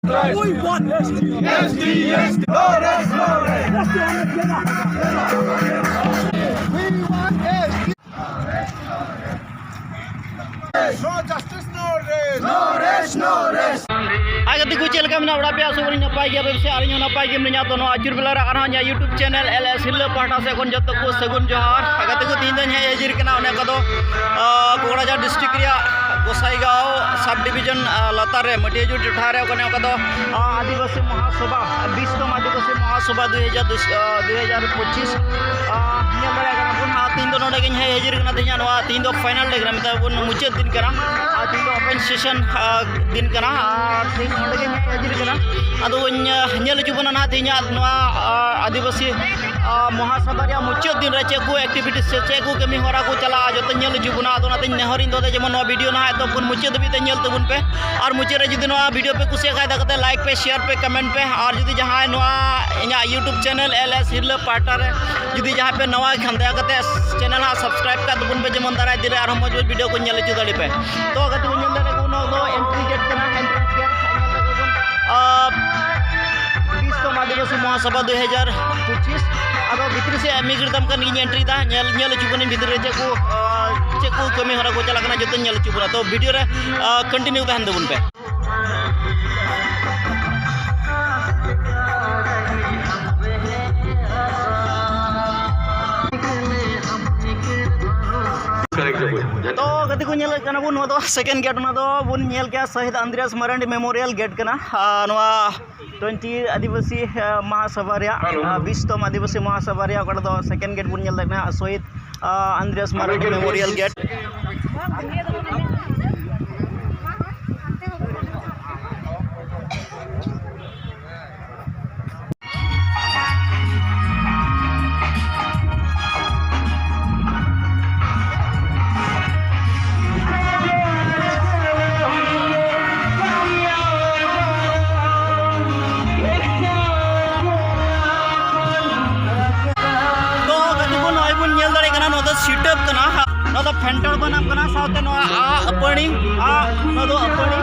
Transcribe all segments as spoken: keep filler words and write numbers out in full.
We want S T. S T, S T. No rest, no rest. S T. We want S T. No justice, no rest. No rest, no rest. ᱦᱟᱭ ᱜᱟᱛᱮ ᱠᱚ, ᱪᱮᱫ ᱞᱮᱠᱟ ᱢᱮᱱᱟᱜ ᱵᱟᱲᱟ ᱯᱮᱭᱟ? ᱟᱥᱚᱜ ᱠᱟᱹᱱᱟᱹᱧ ᱱᱟᱯᱟᱭ ᱜᱮᱭᱟ ᱯᱮ ᱥᱮ ᱟᱹᱞᱤᱧ ᱦᱚᱸ ᱱᱟᱯᱟᱭ ᱜᱮ ᱢᱮᱱᱟᱜ ᱞᱤᱧᱟ᱾ ᱛᱚ ᱱᱚᱣᱟ ᱟᱹᱪᱩᱨ ᱵᱮᱞᱟ ᱨᱮ ᱟᱨᱦᱚᱸ ᱤᱧᱟᱹᱜ YouTube channel LS ᱦᱤᱨᱞᱟᱹ ᱯᱟᱦᱴᱟ ᱥᱮᱫ ᱠᱷᱚᱱ ᱡᱚᱛᱚ ᱠᱚ ᱥᱟᱹᱜᱩᱱ ᱡᱚᱦᱟᱨ᱾ ᱦᱟᱭ ᱜᱟᱛᱮ ᱠᱚ, ᱛᱮᱦᱮᱧ ᱫᱚᱧ ᱦᱮᱡ ᱦᱟᱹᱡᱤᱨ ᱠᱟᱱᱟ ᱚᱱᱮ ᱚᱱᱠᱟ ᱫᱚ, ᱟᱸ, ᱠᱚᱠᱲᱟᱡᱷᱟᱲ district ᱨᱮᱭᱟᱜ ᱜᱚᱥᱟᱭᱜᱟᱸᱣ sub division, ᱟᱸ, ᱞᱟᱛᱟᱨ ᱨᱮ ᱢᱟᱹᱴᱤᱭᱟᱹᱡᱩᱲ ᱴᱚᱴᱷᱟ ᱨᱮ ᱚᱱᱮ ᱚᱱᱠᱟ ᱫᱚ, ᱟᱸ, ᱟᱹᱫᱤᱵᱟᱹᱥᱤ ᱢᱚᱦᱟᱥᱚᱵᱷᱟ, ᱵᱤᱥᱛᱚᱢ ᱟᱹᱫᱤᱵᱟᱹᱥᱤ ᱢᱚᱦᱟᱥᱚᱵᱷᱟ ᱫᱩᱭ ᱦᱟᱡᱟᱨ ᱫᱩ, ᱟᱸ, ᱫᱩᱭ ᱦᱟᱡᱟᱨ ᱯᱚᱸᱪᱤᱥ, ᱟᱸ, ᱧᱮᱞ ᱫᱟᱲᱮᱭᱟᱜ ᱠᱟᱱᱟ ᱵᱚᱱ᱾ ᱟᱨ ᱛᱮᱦᱮᱧ ᱫᱚ ᱱᱚᱰᱮ ᱜᱤᱧ ᱦᱮᱡ ᱦᱟᱹᱡᱤᱨ ᱠᱟᱱᱟ᱾ ᱛᱮᱦᱮᱧᱟᱜ ᱱᱚᱣᱟ, ᱛᱮᱦᱮᱧ ᱫᱚ final day ᱠᱟᱱᱟ, ᱢᱮᱛᱟᱜ ᱵᱚᱱ ᱢᱩᱪᱟᱹᱫ ᱫᱤᱱ ᱠᱟᱱᱟ᱾ ᱟᱨ ᱛᱮᱦᱮᱧ ᱫᱚ open session, ᱟᱸ, ᱫᱤᱱ ᱠᱟᱱᱟ᱾ ᱟᱨ ᱛᱮᱦᱮᱧ ᱱᱚᱰᱮ ᱜᱤᱧ ᱦᱮᱡ ᱦᱟᱹᱡᱤᱨ ᱠᱟᱱᱟ᱾ ᱟᱫᱚ ᱵᱚᱱ, ᱟᱸ, ᱧᱮᱞ ᱦᱚᱪᱚ ᱵᱚᱱᱟ ᱱᱟᱦᱟᱜ ᱛᱮᱦᱮᱧᱟᱜ ᱱᱚᱣᱟ, ᱟᱸ, ᱟᱹᱫᱤᱵᱟᱹᱥᱤ, ᱟᱸ, ᱢᱚᱦᱟᱥᱚᱵᱷᱟ ᱨᱮᱭᱟᱜ ᱢᱩᱪᱟᱹᱫ ᱫᱤᱱ ᱨᱮ ᱪᱮᱫ ᱠᱚ activities ᱥᱮ ᱪᱮᱫ ᱠᱚ ᱠᱟᱹᱢᱤ ᱦᱚᱨᱟ ᱠᱚ ᱪᱟᱞᱟᱜᱼᱟ, ᱡᱚᱛᱚ ᱧᱮᱞ ᱦᱚᱪᱚ ᱵᱚᱱᱟ᱾ ᱟᱫᱚ ᱚᱱᱟᱛᱮᱧ ᱱᱮᱦᱚᱨᱤᱧ ᱫᱚᱦᱚᱭᱟ ᱡᱮᱢᱚᱱ ᱱᱚᱣᱟ video ᱱᱟᱦᱟᱜ ᱮᱛᱚᱦᱚᱵ ᱠᱷᱚᱱ ᱢᱩᱪᱟᱹᱫ ᱫᱷᱟᱹᱵᱤᱡ ᱛᱮ ᱧᱮᱞ ᱛᱟᱵᱚᱱ ᱯᱮ᱾ ᱟᱨ ᱢᱩᱪᱟᱹᱫ ᱨᱮ ᱡᱩᱫᱤ ᱱᱚᱣᱟ video ᱯᱮ ᱠᱩᱥᱤᱭᱟᱜ ᱠᱷᱟᱡ, ᱫᱟ ᱠᱟᱛᱮ like ᱯᱮ, share ᱯᱮ, comment ᱯᱮ᱾ ᱟᱨ ᱡᱩᱫᱤ ᱡᱟᱦᱟᱸᱭ ᱱᱚᱣᱟ ᱤᱧᱟᱹᱜ YouTube channel LS ᱦᱤᱨᱞᱟᱹ ᱯᱟᱦᱴᱟ ᱨᱮ ᱡᱩᱫᱤ ᱡᱟᱦᱟᱸᱭ ᱯᱮ ᱱᱟᱣᱟ ᱠᱷᱟᱱ, ᱫᱟᱭᱟ ᱠᱟᱛᱮ channel ᱦᱟᱸᱜ subscribe ᱠᱟᱜ ᱛᱟᱵᱚᱱ ᱯᱮ, ᱡᱮᱢᱚᱱ ᱫᱟᱨᱟᱭ ᱫᱤᱱ ᱨᱮ ᱟᱨᱦᱚᱸ ᱢᱚᱡᱽ ᱢᱚᱡᱽ video ᱠᱚ ᱧᱮᱞ ᱦᱚᱪᱚ ᱫᱟᱲᱮ ᱯᱮ᱾ ᱛᱚ ᱜᱟᱛᱮ ᱠᱚ, ᱧᱮᱞ ᱫᱟᱲᱮ ᱠᱚ, ᱱᱚᱣᱟ ᱫᱚ entry gate ᱠᱟᱱᱟ, entrance gate ᱧᱮᱞ ᱫᱟᱲᱮ ᱠᱚ᱾ ᱟᱨ ᱵᱤᱥᱛᱚᱢ ᱟᱹᱫᱤᱵᱟᱹᱥᱤ ᱢᱚᱦᱟᱥᱚᱵᱷᱟ ᱫᱩᱭ ᱦᱟᱡᱟᱨ ᱯᱚᱸᱪᱤᱥ᱾ ᱟᱫᱚ ᱵᱷᱤᱛᱨᱤ ᱥᱮᱫ ᱢᱤᱫ ᱜᱷᱟᱹᱲᱤᱡ ᱛᱟᱭᱚᱢ ᱠᱷᱟᱱ ᱜᱤᱧ entry ᱫᱟ᱾ ᱧᱮᱞ, ᱧᱮᱞ ᱦᱚᱪᱚ ᱵᱚᱱᱟᱹᱧ ᱵᱷᱤᱛᱨᱤ ᱨᱮ ᱪᱮᱫ ᱠᱚ, ᱟᱸ, ᱪᱮᱫ ᱠᱚ ᱠᱟᱹᱢᱤ ᱦᱚᱨᱟ ᱠᱚ ᱪᱟᱞᱟᱜ ᱠᱟᱱᱟ, ᱡᱚᱛᱚᱧ ᱧᱮᱞ ᱦᱚᱪᱚ ᱵᱚᱱᱟ᱾ ᱛᱚ video ᱨᱮ, ᱟᱸ, continue ᱛᱟᱦᱮᱱ ᱛᱟᱵᱚᱱ ᱯᱮ᱾ ᱛᱚ ᱜᱟᱛᱮ ᱠᱚ, ᱧᱮᱞᱮᱫ ᱠᱟᱱᱟ ᱵᱚᱱ, ᱱᱚᱣᱟ ᱫᱚ second gate, ᱚᱱᱟ ᱫᱚ ᱵᱚᱱ ᱧᱮᱞ ᱠᱮᱜᱼᱟ, ᱥᱚᱦᱤᱫ ᱟᱱᱫᱨᱮᱭᱟᱥ ᱢᱟᱨᱟᱱᱰᱤ memorial gate ᱠᱟᱱᱟ᱾ ᱟᱨ ᱱᱚᱣᱟ twenty ᱟᱹᱫᱤᱵᱟᱹᱥᱤ, ᱟᱸ, ᱢᱟᱦᱟᱥᱚᱵᱷᱟ ᱨᱮᱭᱟᱜ, ᱟᱸ, ᱵᱤᱥᱛᱚᱢ ᱟᱹᱫᱤᱵᱟᱹᱥᱤ ᱢᱟᱦᱟᱥᱚᱵᱷᱟ ᱨᱮᱭᱟᱜ ᱚᱠᱟᱴᱟᱜ ᱫᱚ second gate ᱵᱚᱱ ᱧᱮᱞ ᱫᱟᱲᱮᱭᱟᱜ ᱠᱟᱱᱟ, ᱥᱚᱦᱤᱫ, ᱟᱸ, ᱟᱱᱫᱨᱮᱭᱟᱥ ᱢᱟᱨᱟᱱᱰᱤ memorial gate᱾ ᱛᱚ ᱜᱟᱛᱮ ᱠᱚ, ᱱᱚᱜᱼᱚᱭ ᱵᱚᱱ ᱧᱮᱞ ᱫᱟᱲᱮᱭᱟᱜ ᱠᱟᱱᱟ, ᱱᱚᱣᱟ ᱫᱚ ᱥᱤᱴᱟᱹᱵ ᱠᱟᱱᱟ, ᱱᱚᱣᱟ ᱫᱚ ᱯᱷᱮᱱᱴᱚᱲ ᱵᱟᱱᱟᱢ ᱠᱟᱱᱟ, ᱥᱟᱶᱛᱮ ᱱᱚᱣᱟ ᱟᱜ ᱟᱹᱯᱟᱹᱲᱤ, ᱟᱜ, ᱱᱚᱣᱟ ᱫᱚ ᱟᱹᱯᱟᱹᱲᱤ᱾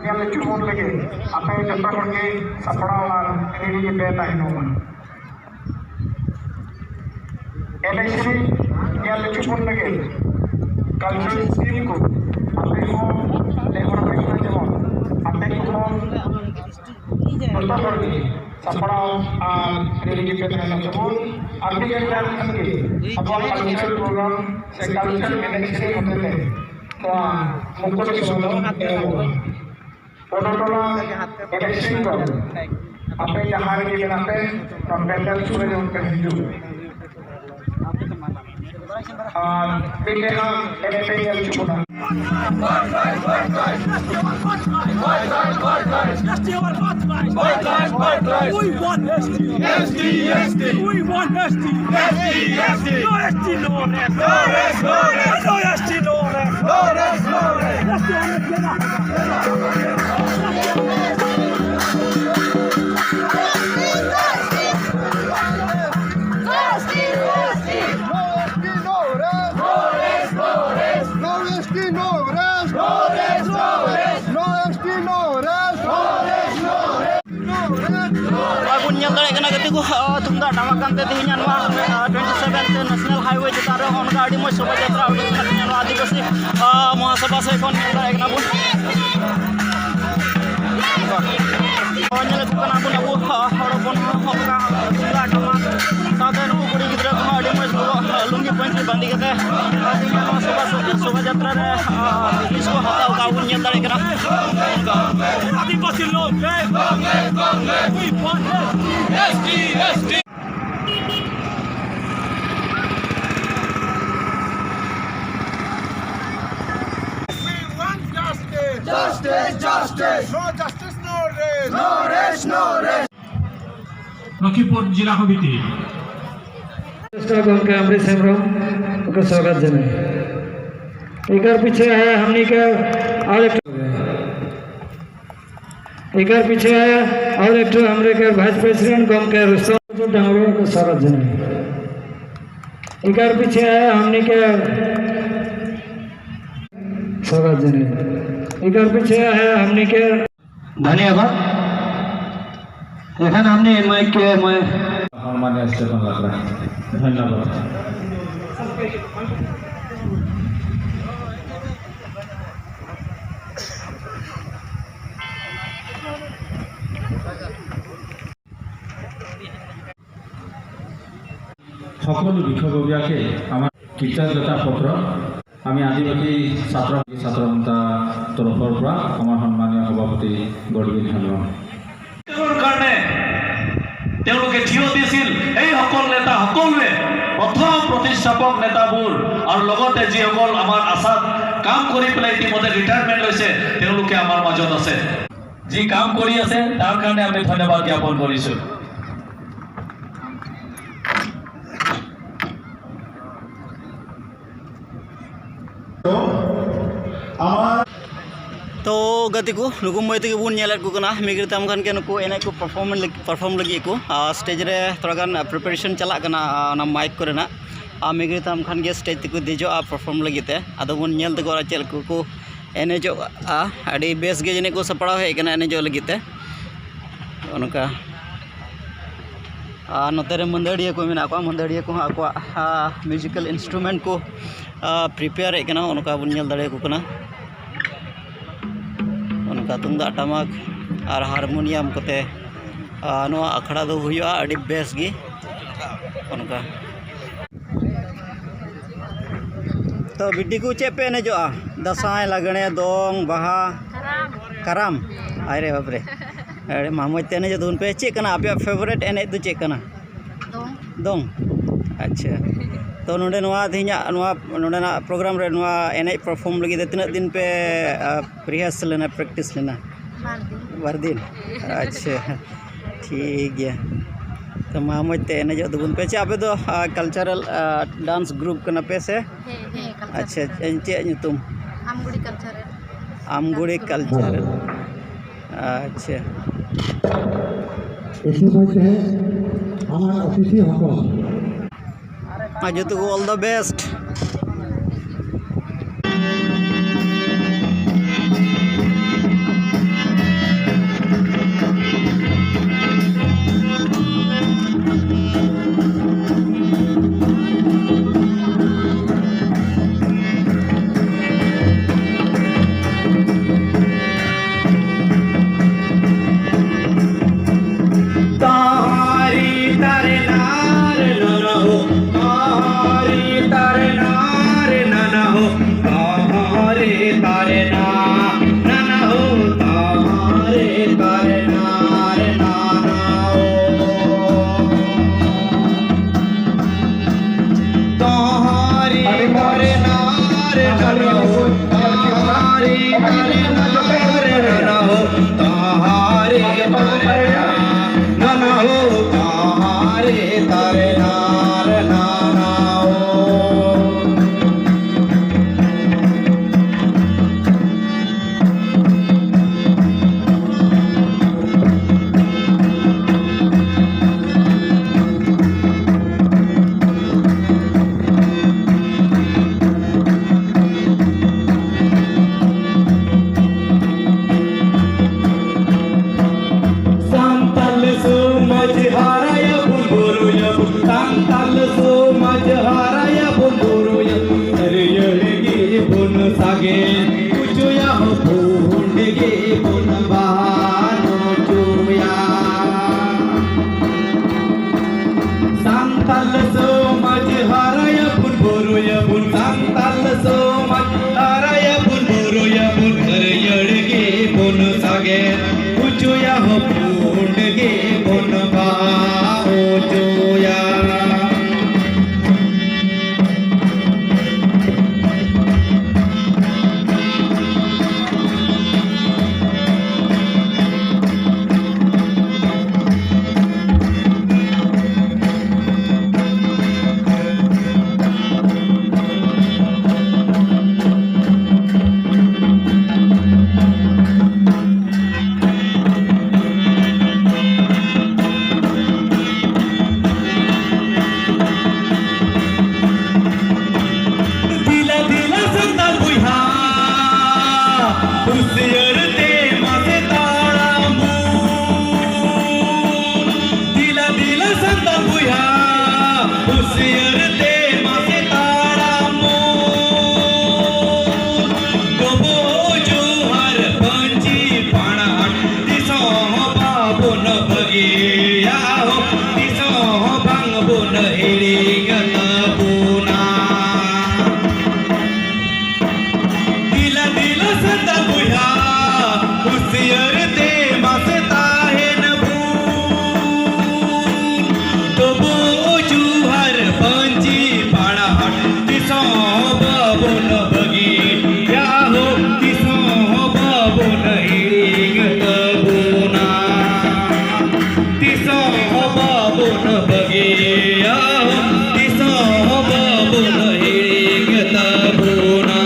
ᱧᱮᱞ ᱦᱚᱪᱚ ᱵᱚᱱ ᱞᱟᱹᱜᱤᱫ ᱟᱯᱮ ᱡᱚᱛᱚ ᱦᱚᱲ ᱜᱮ ᱥᱟᱯᱲᱟᱣ ᱟᱨ ᱨᱮᱰᱤ ᱜᱮᱯᱮ ᱛᱟᱦᱮᱱᱚᱜ ᱢᱟ᱾ ᱮᱱᱮᱡ ᱥᱮᱨᱮᱧ ᱧᱮᱞ ᱦᱚᱪᱚ ᱵᱚᱱ ᱞᱟᱹᱜᱤᱫ ᱠᱟᱞᱪᱟᱨᱟᱞ ᱥᱠᱤᱢ ᱠᱚ ᱟᱯᱮ ᱦᱚᱸ ᱱᱮᱦᱚᱨ ᱦᱩᱭᱩᱜ ᱠᱟᱱᱟ, ᱡᱮᱢᱚᱱ ᱟᱯᱮ ᱠᱚᱦᱚᱸ ᱡᱚᱛᱚ ᱦᱚᱲ ᱜᱮ ᱥᱟᱯᱲᱟᱣ ᱟᱨ ᱨᱮᱰᱤ ᱜᱮᱯᱮ ᱛᱟᱦᱮᱱᱟ᱾ ᱡᱮᱢᱚᱱ ᱟᱨ ᱢᱤᱫ ᱜᱷᱟᱹᱲᱤ ᱛᱟᱭᱚᱢ ᱠᱷᱟᱱ ᱜᱮ ᱟᱵᱚᱣᱟᱜ ᱠᱟᱞᱪᱟᱨᱟᱞ ᱯᱨᱳᱜᱨᱟᱢ ᱥᱮ ᱠᱟᱞᱪᱟᱨᱟᱞ ᱮᱱᱮᱡ ᱥᱮᱨᱮᱧ ᱦᱚᱛᱮᱛᱮ ᱱᱚᱣᱟ ᱢᱩᱠᱩᱴ ᱥᱚᱵᱷᱟ ᱫᱚ ᱮᱦᱚᱵᱚᱜᱼᱟ᱾ ᱚᱱᱟ ᱴᱚᱞᱟ ᱮᱱᱮᱡ ᱥᱮᱨᱮᱧ ᱫᱚ ᱟᱯᱮ ᱡᱟᱦᱟᱸ ᱨᱮᱜᱮ ᱢᱮᱱᱟᱜ ᱯᱮ, ᱱᱚᱣᱟ ᱯᱮᱱᱰᱮᱞ ᱥᱩᱨ ᱨᱮ ᱡᱮᱢᱚᱱ ᱯᱮ ᱦᱤᱡᱩᱜ᱾ ᱟᱨ ᱢᱤᱫᱴᱮᱱ ᱦᱟᱸᱜ ᱮᱱᱮᱡ ᱯᱮ ᱧᱮᱞ ᱦᱚᱪᱚ ᱵᱚᱱᱟ᱾ We want S T. S T, S T. We want S T. S T, S T. No S T, no rest. No rest, no rest. No S T, no rest. No rest, no rest. No S T, no rest. No S T, no rest. No S T, no rest. No S T, no rest. ᱟᱨ ᱵᱚᱱ ᱧᱮᱞ ᱫᱟᱲᱮᱭᱟᱜ ᱠᱟᱱᱟ ᱜᱟᱛᱮ ᱠᱚ, ᱟᱨ ᱛᱩᱢᱫᱟᱜ ᱴᱟᱢᱟᱠ ᱠᱟᱱᱛᱮ ᱛᱮᱦᱮᱧᱟᱜ ᱱᱚᱣᱟ, ᱟᱨ ᱴᱩᱭᱮᱱᱴᱤ ᱥᱮᱵᱷᱮᱱ ᱛᱮ ᱱᱮᱥᱱᱟᱞ ᱦᱟᱭᱣᱮ ᱪᱮᱛᱟᱱ ᱨᱮ ᱚᱱᱠᱟ ᱟᱹᱰᱤ ᱢᱚᱡᱽ ᱥᱚᱵᱷᱟ ᱡᱟᱛᱨᱟ ᱩᱰᱩᱠ ᱠᱟᱱᱟ᱾ ᱛᱮᱦᱮᱧᱟᱜ ᱱᱚᱣᱟ ᱟᱹᱫᱤᱵᱟᱹᱥᱤ, ᱟᱨ ᱢᱚᱦᱟᱥᱚᱵᱷᱟ ᱥᱮᱫ ᱠᱷᱚᱱ ᱧᱮᱞ ᱫᱟᱲᱮᱭᱟᱜ ᱠᱟᱱᱟ ᱵᱚᱱ᱾ ᱧᱮᱞ ᱟᱹᱜᱩ ᱠᱟᱱᱟ ᱵᱚᱱ ᱟᱵᱚ ᱦᱚᱲ ᱦᱚᱯᱚᱱ ᱦᱚᱸ ᱚᱱᱠᱟ ᱛᱩᱢᱫᱟᱜ ᱴᱟᱢᱟᱠ ᱥᱟᱶᱛᱮ ᱱᱩᱠᱩ ᱠᱩᱲᱤ ᱜᱤᱫᱽᱨᱟᱹ ᱠᱚᱦᱚᱸ ᱟᱹᱰᱤ ᱢᱚᱡᱽ ᱠᱚ ᱞᱩᱝᱜᱤ ᱯᱟᱹᱧᱪᱤ ᱵᱟᱸᱫᱮ ᱠᱟᱛᱮ ᱛᱮᱦᱮᱧᱟᱜ ᱱᱚᱣᱟ ᱥᱚᱵᱷᱟ, ᱥᱚᱵᱷᱟ ᱡᱟᱛᱨᱟ ᱨᱮ, ᱟᱨ ᱨᱤᱞᱤᱡᱽ ᱠᱚ ᱦᱟᱛᱟᱣ ᱠᱟᱜᱼᱟ ᱵᱚᱱ ᱧᱮᱞ ᱫᱟᱲᱮᱭᱟᱜ ᱠᱟᱱᱟ᱾ ᱟᱹᱫᱤᱵᱟᱹᱥᱤ ᱞᱚᱝ live! We want S T, S T. We want justice. Justice, justice. No justice, no rest. No rest, no rest. Lakhimpur जिला समिति। ᱜᱚᱢᱠᱮ ᱟᱢᱨᱤᱥ ᱦᱮᱢᱵᱨᱚᱢ ᱠᱚ ᱥᱣᱟᱜᱚᱛ ᱡᱟᱱᱟᱭ᱾ ᱮᱠᱟᱨ ᱯᱤᱪᱷᱮ ᱦᱮ ᱦᱟᱢᱱᱤ ᱠᱟ ᱟᱨ ᱮᱠᱴᱩ ᱮᱠᱟᱨ ᱯᱤᱪᱷᱮ ᱟᱨ ᱮᱠᱴᱩ ᱟᱢᱨᱤᱠᱟ ᱵᱷᱟᱭᱤᱥ ᱯᱨᱮᱥᱤᱰᱮᱱᱴ ᱜᱚᱢᱠᱮ ᱨᱩᱥᱛᱚᱢ ᱰᱟᱝᱜᱚᱲᱤᱭᱟ ᱠᱚ ᱥᱣᱟᱜᱚᱛ ᱡᱟᱱᱟᱭ᱾ ᱮᱠᱟᱨ ᱯᱤᱪᱷᱮ ᱦᱟᱢᱱᱤ ᱠᱟ सार्वजनिक। इधर पीछे है हमनी के। धन्यवाद। এখন আপনি মাইকে, মাই-, সম্মানীয় স্টেফান লাকড়া। ধন্যবাদ। সকলো বিষয়ববীয়াকে আমাৰ কৃতজ্ঞতা পত্ৰ। আমি আদিবাসী ছাত্ৰ, ছাত্ৰ সন্থা তৰফৰ পৰা আমাৰ সন্মানীয় সভাপতি গডৱিন হেমব্ৰম। তেওঁৰ কাৰণে তেওঁলোকে থিয় দিছিল। এইসকল নেতা সকলোৱে প্ৰথম প্ৰতিষ্ঠাপক নেতাবোৰ আৰু লগতে যিসকল আমাৰ আশাত কাম কৰি পেলাই ইতিমধ্যে ৰিটায়াৰমেণ্ট লৈছে, তেওঁলোকে আমাৰ মাজত আছে। যি কাম কৰি আছে, তাৰ কাৰণে আমি ধন্যবাদ জ্ঞাপন কৰিছোঁ। ᱛᱚ ᱜᱟᱛᱮ ᱠᱚ, ᱱᱩᱠᱩ ᱢᱟᱹᱭ ᱛᱟᱠᱚ ᱵᱚᱱ ᱧᱮᱞᱮᱫ ᱠᱚ ᱠᱟᱱᱟ, ᱢᱤᱫ ᱜᱷᱟᱹᱲᱤ ᱛᱟᱭᱚᱢ ᱠᱷᱟᱱ ᱜᱮ ᱱᱩᱠᱩ ᱮᱱᱮᱡ ᱠᱚ ᱯᱟᱨᱯᱷᱚᱨᱢ ᱞᱟᱹᱜᱤᱫ, ᱯᱟᱨᱯᱷᱚᱨᱢ ᱞᱟᱹᱜᱤᱫ ᱠᱚ᱾ ᱟᱨ ᱥᱴᱮᱡᱽ ᱨᱮ ᱛᱷᱚᱲᱟ ᱜᱟᱱ ᱯᱨᱤᱯᱟᱨᱮᱥᱚᱱ ᱪᱟᱞᱟᱜ ᱠᱟᱱᱟ, ᱟᱨ ᱚᱱᱟ ᱢᱟᱭᱤᱠ ᱠᱚᱨᱮᱱᱟᱜ᱾ ᱟᱨ ᱢᱤᱫ ᱜᱷᱟᱹᱲᱤ ᱛᱟᱭᱚᱢ ᱠᱷᱟᱱ ᱜᱮ ᱥᱴᱮᱡᱽ ᱛᱮᱠᱚ ᱫᱮᱡᱚᱜᱼᱟ ᱯᱟᱨᱯᱷᱚᱨᱢ ᱞᱟᱹᱜᱤᱫ ᱛᱮ᱾ ᱟᱫᱚ ᱵᱚᱱ ᱧᱮᱞ ᱛᱟᱠᱚᱣᱟ ᱪᱮᱫ ᱞᱮᱠᱟ ᱠᱚ ᱮᱱᱮᱡᱚᱜᱼᱟ᱾ ᱟᱹᱰᱤ ᱵᱮᱥ ᱜᱮ ᱡᱟᱹᱱᱤᱡ ᱠᱚ ᱥᱟᱯᱲᱟᱣ ᱦᱮᱡ ᱟᱠᱟᱱᱟ ᱮᱱᱮᱡᱚᱜ ᱞᱟᱹᱜᱤᱫ ᱛᱮ᱾ ᱱᱚᱜᱼᱚ ᱱᱚᱝᱠᱟ᱾ ᱟᱨ ᱱᱚᱛᱮ ᱨᱮ ᱢᱟᱹᱫᱟᱹᱲᱤᱭᱟᱹ ᱠᱚ ᱢᱮᱱᱟᱜ ᱠᱚᱣᱟ᱾ ᱢᱟᱹᱫᱟᱹᱲᱤᱭᱟᱹ ᱠᱚᱦᱚᱸ ᱟᱠᱚᱣᱟᱜ, ᱟ, ᱢᱤᱣᱡᱤᱠᱟᱞ ᱤᱱᱥᱴᱨᱩᱢᱮᱱᱴ ᱠᱚ, ᱟ, ᱯᱨᱤᱯᱮᱭᱟᱨᱮᱫ ᱠᱟᱱᱟ᱾ ᱚᱱᱠᱟ ᱵᱚᱱ ᱧᱮᱞ ᱫᱟᱲᱮᱭᱟᱠᱚ ᱠᱟᱱᱟ᱾ ᱚᱱᱠᱟ ᱛᱩᱢᱫᱟᱜ ᱴᱟᱢᱟᱠ ᱟᱨ ᱦᱟᱨᱢᱳᱱᱤᱭᱟᱢ ᱠᱚᱛᱮ, ᱟ, ᱱᱚᱣᱟ ᱟᱠᱷᱲᱟ ᱫᱚ ᱦᱩᱭᱩᱜᱼᱟ ᱟᱹᱰᱤ ᱵᱮᱥ ᱜᱮ᱾ ᱚᱱᱠᱟ᱾ ᱛᱚ ᱵᱤᱴᱤ ᱠᱚ, ᱪᱮᱫ ᱯᱮ ᱮᱱᱮᱡᱚᱜᱼᱟ? ᱫᱟᱸᱥᱟᱭ, ᱞᱟᱜᱽᱬᱮ, ᱫᱚᱝ, ᱵᱟᱦᱟ, ᱠᱟᱨᱟᱢ᱾ ᱟᱨᱮ ᱵᱟᱯᱨᱮ, ᱟᱹᱰᱤ ᱢᱟ ᱢᱚᱡᱽ ᱛᱮ ᱮᱱᱮᱡᱚᱜ ᱛᱟᱵᱚᱱ ᱯᱮ᱾ ᱪᱮᱫ ᱠᱟᱱᱟ ᱟᱯᱮᱭᱟᱜ ᱯᱷᱮᱵᱟᱨᱮᱴ ᱮᱱᱮᱡ ᱫᱚ, ᱪᱮᱫ ᱠᱟᱱᱟ? ᱫᱚᱝ᱾ ᱫᱚᱝ? ᱟᱪᱪᱷᱟ᱾ ᱛᱚ ᱱᱚᱰᱮ ᱱᱚᱣᱟ ᱛᱮᱦᱮᱧᱟᱜ ᱱᱚᱣᱟ ᱱᱚᱰᱮᱱᱟᱜ ᱯᱨᱳᱜᱨᱟᱢ ᱨᱮ ᱱᱚᱣᱟ ᱮᱱᱮᱡ ᱯᱟᱨᱯᱷᱚᱨᱢ ᱞᱟᱹᱜᱤᱫ ᱛᱮ ᱛᱤᱱᱟᱹᱜ ᱫᱤᱱ ᱯᱮ, ᱟ, ᱨᱤᱦᱟᱨᱥᱮᱞ ᱞᱮᱱᱟ, ᱯᱨᱮᱠᱴᱤᱥ ᱞᱮᱱᱟ? ᱵᱟᱨ ᱫᱤᱱ᱾ ᱵᱟᱨ ᱫᱤᱱ? ᱟᱪᱪᱷᱟ, ᱴᱷᱤᱠ ᱜᱮᱭᱟ᱾ ᱛᱚ ᱢᱟ ᱢᱚᱡᱽ ᱛᱮ ᱮᱱᱮᱡᱚᱜ ᱛᱟᱵᱚᱱ ᱯᱮ᱾ ᱪᱮᱫ ᱟᱯᱮ ᱫᱚ, ᱟ, ᱠᱟᱞᱪᱟᱨᱟᱞ, ᱟ, ᱰᱟᱱᱥ ᱜᱨᱩᱯ ᱠᱟᱱᱟ ᱯᱮ ᱥᱮ? ᱦᱮᱸ, ᱦᱮᱸ, ᱠᱟᱞᱪᱟᱨᱟᱞ᱾ ᱟᱪᱪᱷᱟ, ᱪᱮᱫ ᱧᱩᱛᱩᱢ? ᱟᱢᱜᱩᱲᱤ ᱠᱟᱞᱪᱟᱨᱟᱞ᱾ ᱟᱢᱜᱩᱲᱤ ᱠᱟᱞᱪᱟᱨᱟᱞ᱾ ᱟᱪᱪᱷᱟ᱾ ᱤᱛᱤᱢᱚᱫᱽᱫᱷᱮ ᱟᱢᱟᱜ ᱚᱛᱤᱛᱷᱤ ᱦᱚᱯᱚᱱ᱾ ᱟᱨ ᱡᱚᱛᱚ ᱠᱚ all the best᱾ ᱦᱤᱲᱤᱧ ᱛᱟᱵᱚᱱᱟ᱾ ᱛᱤᱥ ᱦᱚᱸ ᱵᱟᱵᱚᱱ ᱵᱟᱹᱜᱤᱭᱟ, ᱛᱤᱥ ᱦᱚᱸ ᱵᱟᱵᱚᱱ ᱦᱤᱲᱤᱧ ᱛᱟᱵᱚᱱᱟ᱾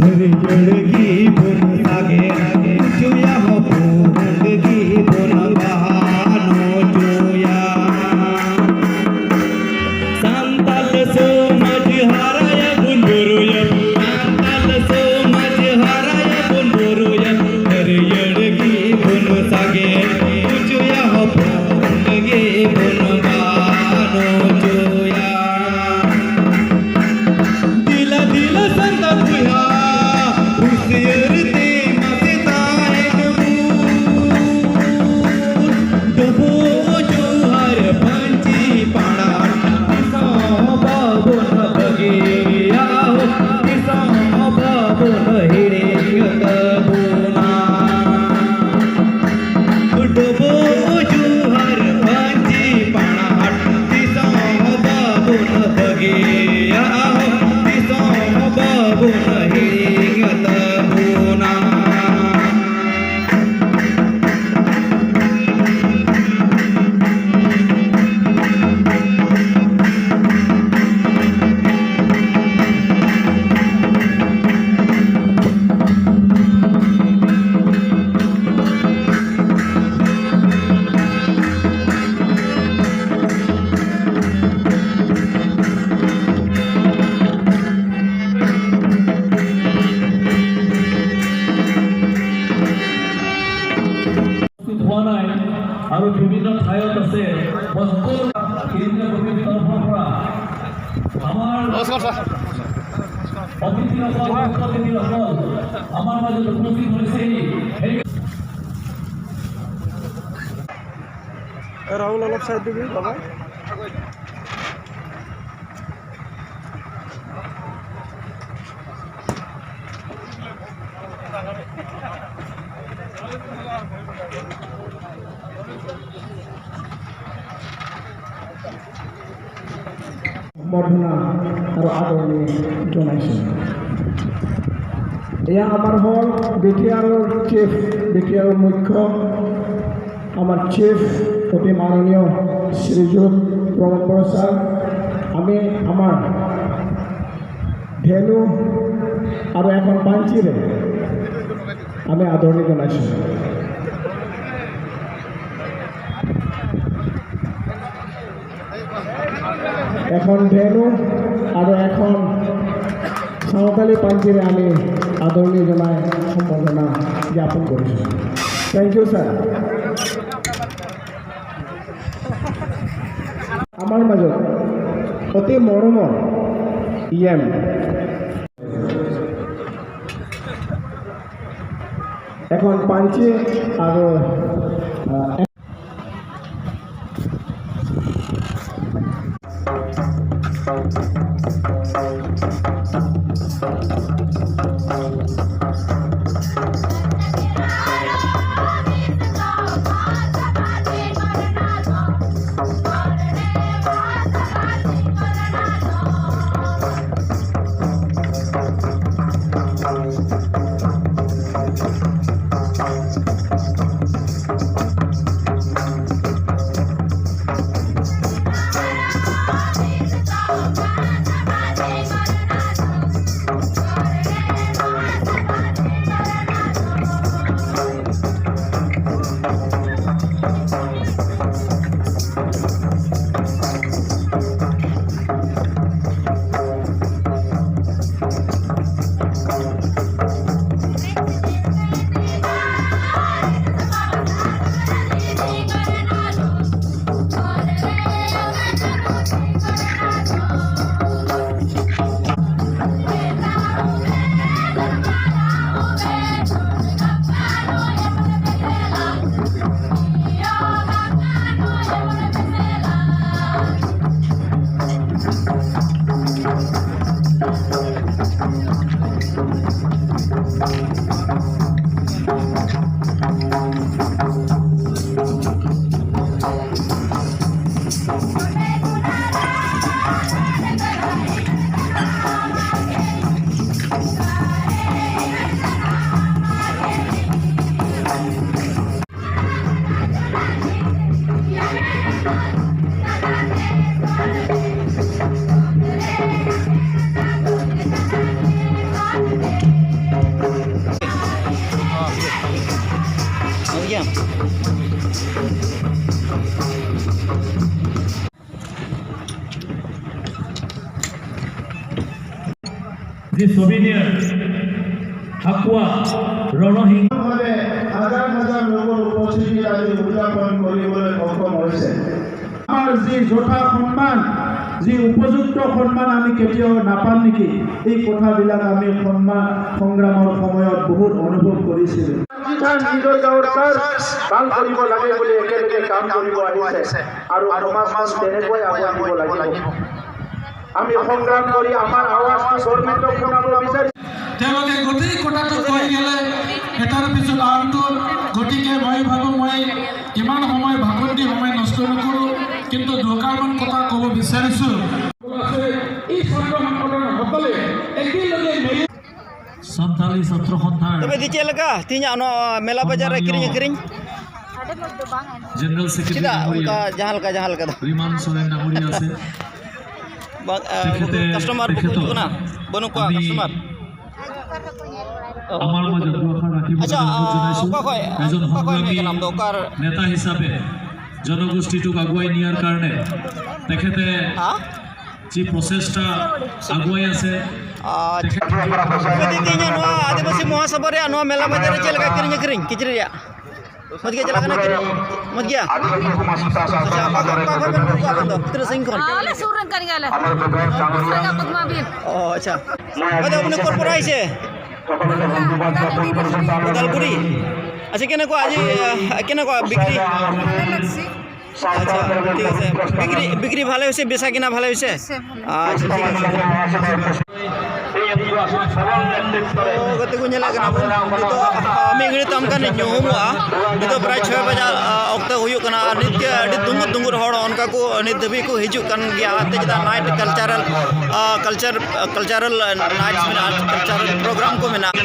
ᱦᱟᱹᱨᱭᱟᱹᱲ ᱜᱮᱵᱚᱱ ᱥᱟᱜᱮᱱ ᱦᱚᱪᱚᱭᱟ, ᱦᱚᱯᱚᱱ ᱜᱮᱵᱚᱱ ᱵᱟᱦᱟᱱ ᱦᱚᱪᱚᱭᱟ᱾ ᱥᱟᱱᱛᱟᱞ ᱥᱚᱢᱟᱡᱽ ᱦᱟᱨᱟᱭᱟᱵᱚᱱ ᱵᱩᱨᱩᱭᱟ, ᱥᱟᱱᱛᱟᱞ ᱥᱚᱢᱟᱡᱽ ᱦᱟᱨᱟᱭᱟᱵᱚᱱ ᱵᱩᱨᱩᱭᱟ, ᱦᱟᱹᱨᱭᱟᱹᱲ ᱜᱮᱵᱚᱱ ᱥᱟᱜᱮᱱ ᱦᱚᱪᱚᱭᱟ, ᱦᱚᱯᱚᱱ ᱜᱮᱵᱚᱱ ᱵᱟᱦᱟᱱ ᱦᱚᱪᱚᱭᱟ᱾ ᱫᱮᱞᱟ ᱫᱮᱞᱟ ᱥᱟᱱᱛᱟᱲ ᱵᱚᱭᱦᱟ, ᱦᱩᱸᱥᱤᱭᱟᱹᱨ ᱛᱮ ᱢᱟᱥᱮ ᱛᱟᱦᱮᱱ ᱵᱚᱱ᱾ ᱰᱚᱵᱚᱜ ᱡᱚᱦᱟᱨ ᱯᱟᱹᱧᱪᱤ ᱯᱟᱲᱦᱟᱴ, ᱛᱤᱥ ᱦᱚᱸ ᱵᱟᱵᱚᱱ ᱵᱟᱹᱜᱤᱭᱟ, ᱛᱤᱥ ᱦᱚᱸ ᱵᱟᱵᱚᱱ ᱦᱤᱲᱤᱧ ᱛᱟᱵᱚᱱᱟ᱾ ᱰᱚᱵᱚᱜ ᱡᱚᱦᱟᱨ ᱯᱟᱹᱧᱪᱤ ᱯᱟᱲᱦᱟᱴ, ᱛᱤᱥ ᱦᱚᱸ ᱵᱟᱵᱚᱱ ᱵᱟᱹᱜᱤᱭᱟ, ᱛᱤᱥ ᱦᱚᱸ ᱵᱟᱵᱚᱱ ᱦᱤᱲᱤᱧ ᱛᱟᱵᱚᱱᱟ᱾ উপস্থিত হোৱা নাই আৰু বিভিন্ন ঠাইত আছে। মই সকলো কেন্দ্ৰীয় কমিটিৰ তৰফৰ পৰা আমাৰ নমস্কাৰ ছাৰ। অতিথিসকল, মুখ্য অতিথিসকল আমাৰ মাজত উপস্থিত হৈছেহি। সেই ৰাহুল, অলপ চাইড দিবি বাবা। সম্বৰ্ধনা আৰু আদৰণি জনাইছোঁ। এয়া আমাৰ হ'ল বি টি আৰৰ চিফ, বি টি আৰৰ মুখ্য, আমাৰ চিফ অতি মাননীয় শ্ৰীযুত প্ৰমোদ বড়ো ছাৰ। আমি আমাৰ ধেনু আৰু এখন পাঞ্চিৰে আমি আদৰণি জনাইছোঁ। এখন ধেনু আৰু এখন চাওতালি পাঞ্চিৰে আমি আদৰণি জনাই সম্বৰ্ধনা জ্ঞাপন কৰিছোঁ। Thank you sir. আমাৰ মাজত অতি মৰমৰ ই এম এখন পাঞ্চি আৰু আহ, যি ছুভেনিয়াৰ, ফাকুৱা, ৰণসিং- ভাৱে হাজাৰ হাজাৰ লোকৰ উপস্থিতিত আজি উদযাপন কৰিবলৈ সক্ষম হৈছে। আমাৰ যি যথা সন্মান, যি উপযুক্ত সন্মান আমি কেতিয়াও নাপাম নেকি, এই কথাবিলাক আমি সন্মান সংগ্ৰামৰ সময়ত বহুত অনুভৱ কৰিছিলোঁ। আজি তাৰ নিজৰ গাঁৱৰ চাৰ্চ ভাল কৰিব লাগে বুলি একেলগে কাম কৰিব আহিছে আৰু সমাজখন তেনেকৈ আগুৱাই নিব লাগিব। আমি সংগ্ৰাম কৰি আমাৰ আৱাজটো গভৰ্ণমেণ্টক শুনাব বিচাৰিছোঁ। তেওঁলোকে গোটেই কথাটো কৈ গেলে এটাৰ পিছত আনটো। গতিকে মই ভাবোঁ, মই ইমান সময় ভাষণ দি সময় নষ্ট নকৰোঁ, কিন্তু দুষাৰমান কথা ক'ব বিচাৰিছোঁ। এই ছাত্ৰ সংগঠনসকলে একেলগে মিলি ᱥᱟᱱᱛᱟᱲᱤ ᱥᱟᱛᱨᱚ ᱥᱚᱱᱛᱷᱟᱱ᱾ ᱛᱚᱵᱮ ᱫᱤ, ᱪᱮᱫ ᱞᱮᱠᱟ ᱛᱮᱦᱮᱧᱟᱜ ᱱᱚᱣᱟ ᱢᱮᱞᱟ ᱵᱟᱡᱟᱨ ᱨᱮ ᱠᱤᱨᱤᱧ ᱟᱹᱠᱷᱨᱤᱧ? ᱡᱮᱱᱟᱨᱟᱞ ᱥᱮᱠᱨᱮᱴᱟᱨᱤ ᱪᱮᱫᱟᱜ ᱚᱱᱠᱟ ᱡᱟᱦᱟᱸ ᱞᱮᱠᱟ, ᱡᱟᱦᱟᱸ ᱞᱮᱠᱟ ᱫᱚ? ᱨᱤᱢᱟᱱ ᱥᱚᱨᱮᱱ ᱰᱟᱝᱜᱚᱨᱤᱭᱟ ᱥᱮ ᱵᱟᱝ, ᱟ, ᱛᱮᱠᱷᱮᱛᱮ, ᱠᱟᱥᱴᱚᱢᱟᱨ ᱵᱟᱠᱚ ᱛᱮᱠᱷᱮᱛᱚ ᱦᱤᱡᱩᱜ ᱠᱟᱱᱟ? ᱵᱟᱹᱱᱩᱜ ᱠᱚᱣᱟ ᱠᱟᱥᱴᱚᱢᱟᱨ? ᱚ᱾ ᱟᱪᱪᱷᱟ, ᱟ, ᱚᱠᱟ ᱠᱷᱚᱡ, ᱚᱠᱟ ᱠᱷᱚᱡ ᱮᱢ ᱦᱮᱡ ᱠᱟᱱᱟ ᱟᱢ ᱫᱚ? ᱚᱠᱟ ᱨᱮ? ᱱᱮᱛᱟ ᱦᱤᱥᱟᱵᱮ ᱡᱚᱱᱚᱜᱳᱥᱴᱤ ᱴᱩᱠ ᱟᱜᱩᱣᱟᱭ ᱱᱤᱭᱟᱨ ᱠᱟᱨᱱᱮ ᱛᱮᱠᱷᱮᱛᱮ ᱦᱮᱸ? ᱪᱤ ᱯᱨᱚᱥᱮᱥᱴᱟ ᱟᱜᱩᱣᱟᱭᱟ ᱥᱮ? ᱟᱪᱪᱷᱟ᱾ ᱛᱮᱠᱷᱮᱛᱮ ᱛᱮᱦᱮᱧ ᱱᱚᱣᱟ ᱟᱹᱫᱤᱵᱟᱹᱥᱤ ᱢᱚᱦᱟᱥᱚᱵᱷᱟ ᱨᱮᱭᱟᱜ ᱱᱚᱣᱟ ᱢᱮᱞᱟ ᱵᱟᱡᱟᱨ ᱨᱮ ᱪᱮᱫ ᱞᱮᱠᱟ ᱠᱤᱨᱤᱧ ᱟᱹᱠᱷᱨᱤᱧ ᱠᱤᱪᱨᱤᱡ ᱨᱮᱭᱟᱜ? ᱢᱚᱡᱽ ᱜᱮ ᱪᱟᱞᱟᱜ ᱠᱟᱱᱟ ᱠᱤᱨᱤᱧ? ᱢᱚᱡᱽ ᱜᱮᱭᱟ? ᱟᱪᱪᱷᱟ, ᱚᱠᱟ, ᱚᱠᱟ ᱠᱷᱚᱱ ᱵᱮᱱ ᱦᱤᱡᱩᱜᱼᱟ ᱟᱵᱮᱱ ᱫᱚ? ᱛᱤᱱᱟᱹᱜ ᱥᱟᱺᱜᱤᱧ ᱠᱷᱚᱱ? ᱟᱞᱮ ᱥᱩᱨ ᱨᱮᱱ ᱠᱟᱱ ᱜᱮᱭᱟᱞᱮ᱾ ᱥᱟᱨᱜᱟ ᱯᱚᱫᱢᱟᱵᱤᱞ᱾ ᱚ, ᱟᱪᱪᱷᱟ᱾ ᱟᱫᱚ ᱩᱱᱤ ᱠᱚᱨᱯᱚᱨᱟᱭ ᱥᱮ? ᱵᱚᱫᱟᱞᱜᱩᱲᱤ᱾ ᱟᱪᱪᱷᱟ, ᱠᱮᱱᱮ ᱠᱚ ᱟᱡᱤ, ᱠᱮᱱᱮ ᱠᱚ ᱵᱤᱠᱨᱤ? ᱟᱪᱪᱷᱟ, ᱴᱷᱤᱠ ᱟᱪᱷᱮ᱾ ᱵᱤᱠᱨᱤ, ᱵᱤᱠᱨᱤ ᱵᱷᱟᱞᱮ ᱦᱚᱭᱥᱮ, ᱵᱮᱥᱟ ᱠᱤᱱᱟ ᱵᱷᱟᱞᱮ ᱦᱚᱭᱥᱮ? ᱟᱪᱪᱷᱟ, ᱴᱷᱤᱠ ᱟᱪᱷᱮ᱾ ᱛᱚ, ᱜᱟᱛᱮ ᱠᱚ ᱧᱮᱞᱮᱫ ᱠᱟᱱᱟ ᱵᱚᱱ, ᱱᱤᱛᱚᱜ, ᱟ, ᱢᱤᱫ ᱜᱷᱟᱹᱲᱤᱡ ᱛᱟᱭᱚᱢ ᱠᱷᱟᱱ ᱧᱩᱦᱩᱢᱚᱜᱼᱟ᱾ ᱱᱤᱛᱚᱜ ᱯᱨᱟᱭ ᱪᱷᱚᱭ ᱵᱟᱡᱟ, ᱟ, ᱚᱠᱛᱚ ᱦᱩᱭᱩᱜ ᱠᱟᱱᱟ᱾ ᱟᱨ ᱱᱤᱛ ᱜᱮ ᱟᱹᱰᱤ ᱫᱩᱸᱜᱩᱨ ᱫᱩᱸᱜᱩᱨ ᱦᱚᱲ ᱚᱱᱠᱟ ᱠᱚ ᱱᱤᱛ ᱫᱷᱟᱹᱵᱤᱡ ᱠᱚ ᱦᱤᱡᱩᱜ ᱠᱟᱱ ᱜᱮᱭᱟ᱾ ᱟᱨ ᱛᱮ ᱪᱮᱫᱟᱜ ᱱᱟᱭᱤᱴ ᱠᱟᱞᱪᱟᱨᱟᱞ, ᱟ, ᱠᱟᱞᱪᱟᱨ, ᱠᱟᱞᱪᱟᱨᱟᱞ ᱱᱟᱭᱤᱴᱥ ᱢᱮᱱᱟᱜᱼᱟ, ᱠᱟᱞᱪᱟᱨᱟᱞ ᱯᱨᱳᱜᱨᱟᱢ ᱠᱚ ᱢᱮᱱᱟᱜᱼᱟ᱾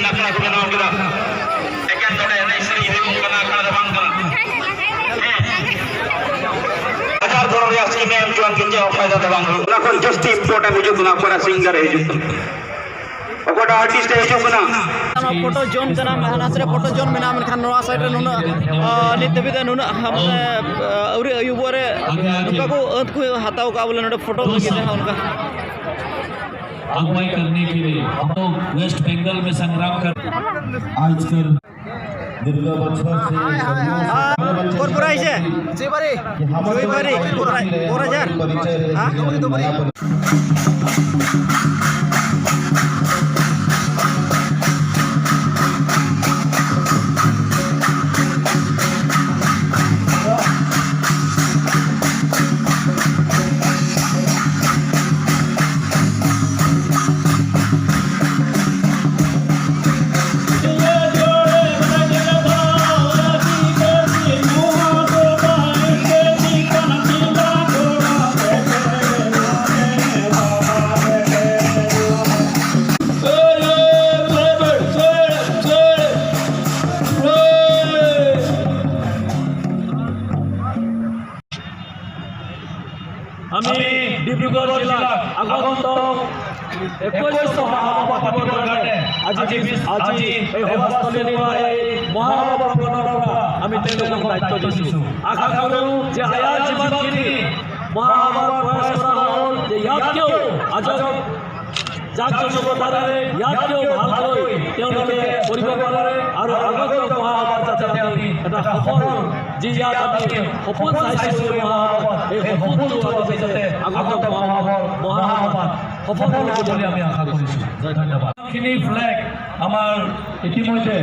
ᱮᱠᱮᱱ ᱱᱚᱰᱮ ᱮᱱᱮᱡ ᱥᱮᱨᱮᱧ ᱦᱩᱭᱩᱜ ᱠᱟᱱᱟ, ᱟᱠᱷᱲᱟ ᱫᱚ ᱵᱟᱝ ᱠᱟᱱᱟ᱾ ᱦᱮᱸ᱾ ᱵᱟᱡᱟᱨ ᱫᱷᱚᱨᱚᱱ ᱨᱮᱭᱟᱜ ᱥᱤᱨᱤᱧ ᱮᱢ ᱦᱚᱪᱚᱣᱟᱱ ᱠᱤᱱ ᱪᱮᱫ ᱦᱚᱸ ᱯᱷᱟᱭᱫᱟ ᱫᱚ ᱵᱟᱝ ᱦᱩᱭᱩᱜ᱾ ᱚᱱᱟ ᱠᱷᱚᱱ ᱡᱟᱹᱥᱛᱤ ᱤᱢᱯᱚᱨᱴᱮᱱᱴ ᱦᱤᱡᱩᱜ ᱠᱟᱱᱟ ᱚᱠᱟᱴᱟᱜ ᱥᱤᱝᱜᱟᱨ ᱮ ᱦᱤᱡᱩᱜ ᱠᱟᱱᱟ, ᱚᱠᱟᱴᱟᱜ ᱟᱨᱴᱤᱥᱴ ᱮ ᱦᱤᱡᱩᱜ ᱠᱟᱱᱟ᱾ ᱱᱚᱣᱟ ᱯᱷᱳᱴᱳ ᱡᱳᱱ ᱠᱟᱱᱟ, ᱦᱟᱱᱟ ᱥᱮᱫ ᱨᱮ ᱯᱷᱳᱴᱳ ᱡᱳᱱ ᱢᱮᱱᱟᱜᱼᱟ, ᱢᱮᱱᱠᱷᱟᱱ ᱱᱚᱣᱟ ᱥᱟᱭᱤᱰ ᱨᱮ ᱱᱩᱱᱟᱹᱜ, ᱟ, ᱱᱤᱛ ᱫᱷᱟᱹᱵᱤᱡ ᱛᱮ ᱱᱩᱱᱟᱹᱜ, ᱟ, ᱢᱟᱱᱮ, ᱟ, ᱟᱹᱣᱨᱤ ᱟᱹᱭᱩᱵᱚᱜ ᱨᱮ ᱱᱚᱝᱠᱟ ᱠᱚ ᱟᱹᱛ ᱠᱚ ᱦᱟᱛᱟᱣ ᱠᱟᱜᱼᱟ ᱵᱚᱞᱮ ᱱᱚᱰᱮ ᱯᱷᱳᱴᱳ ᱞᱟᱹᱜᱤᱫ ᱛᱮ ᱦᱟᱸᱜ ᱚᱱᱠᱟ᱾ अगुवाई करने के लिए हम लोग वेस्ट बंगाल में संग्राम कर आजकल दीर्घ बछर से हाँ, हाँ, हाँ। कोन पूरा है इसे? जयबारी, पूरा, पूरा जा। हाँ, तो बोली, तो बोली। আমি ডিব্ৰুগড় জিলাত আগন্তুক একৈশ মহাসভা পাতিবৰ কাৰণে আজি, আজি এই সভাস্থলীৰ পৰা, এই মহাসভা ভৱনৰ পৰা আমি তেওঁলোকক দায়িত্ব দিছো। আশা কৰোঁ যে ইয়াৰ যিমানখিনি মহাসভাৰ প্ৰয়াস কৰা হ'ল, যে ইয়াতকেও আজক জাক জমকতাৰে ইয়াতকেও ভালকৈ তেওঁলোকে কৰিব পাৰে আৰু আগন্তুক মহাসভাত যাতে আমি এটা সফল, যি ইয়াত আমি সপোন চাইছিলো এই মহাসভাত, এই সপোনটো আমি যাতে আগন্তুক মহাসভাত, মহাসভাত সফল হ'ব বুলি আমি আশা কৰিছো। ধন্যবাদ। খিনি ফ্লেগ আমাৰ ইতিমধ্যে